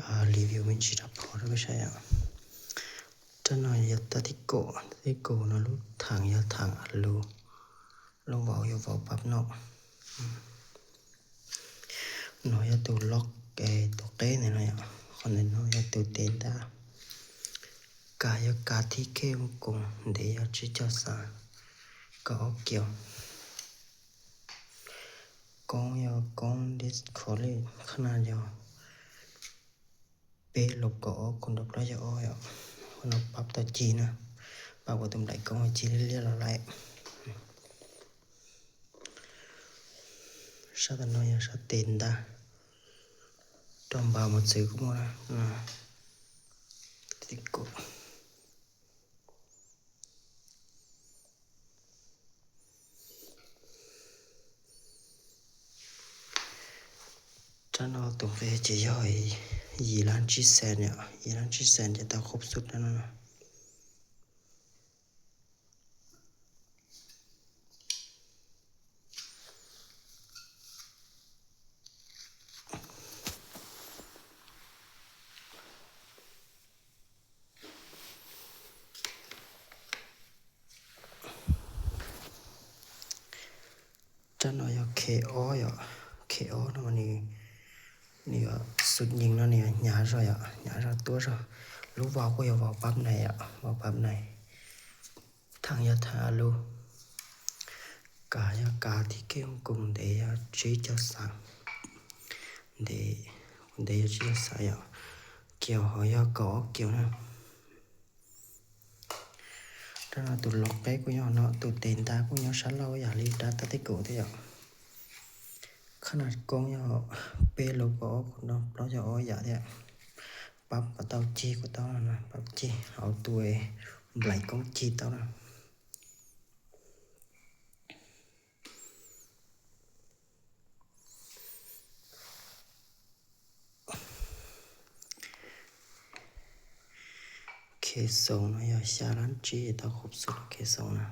Review me ntsis rau phom rau peb saib yom. Rab no yog tab tib kaum, tab tib kaum no lub theem yog theem a lus, lub vauv yog vauv pab no. No yog tus loj, tus qeb ntawm no yom, qhov ntawm no yog tus tes ntaj. Kas yog kas thib khej koos, ntev yog tsib caug xav, kaum ob kiaus. Koob yog koob disconnect, qhab na yog peb los kaum ob, kaum nrau plaub yog ob yom. Qhov no pab tau cig na, pab kom tus nplaim koob cig liab liab los lawm. Sab tom no yog sab tes ntaj, rau npam mus txwv kuj muaj. Rab no tus nqe ces yog yim lab tsib xees yom, yim lab tsib xees ces tau khub xub rab no. Rab no yog khe ob yom, khe ob no nws, nws xub nyees no nws hnyav zog yom, hnyav zog tuab zog. Lub vauv kuj yog vauv pab nais yom, vauv pab nais. Theem yog theem a lus. Kas yog kas thib khej koos, ntev yog tsib caug xav, ntev, ntev yog tsib caug xav yom. Kiaus hov yog kaum ob kiaus na. Rab no tus loj qeb kuj nyob no, tus tes ntaj kuj nyob sab laug yam li rab tab tib kaum thiab yom. Qhab na koob yog peb los kaum ob, kaum nrau plaub yog ob yam thiab. Pab kom tau cig kuj tau, pab cig hauv tus nplaim koob cig tau na. Khe xoos no yog xya lab tsib tau khub xub khe xoos na.